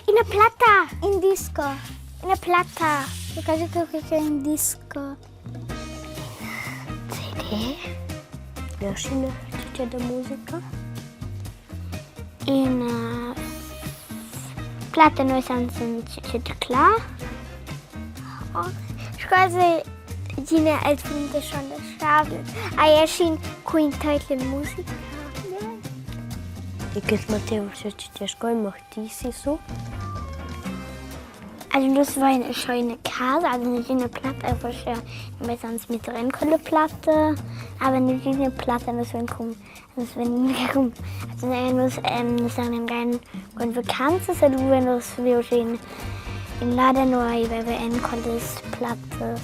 Ina platta! In disco. Ina platta. Che cosa che è un disco? CD. Maschina da musica. Ina platta noi senza teclà. Scusa, Gina, el finta schon das Schabel. Ah, ja, schien quinteitlen musica. E che Matteo ti sco martisi su? Also nus vein schon ina casa, also nagina platta, aber schon meistens mit drin con la platta, aber nagina platta nus vein cum nus vein cum also nus nus vein gain con vacanzas e lu nus viu in in lada nua ei veva en quellas plattas.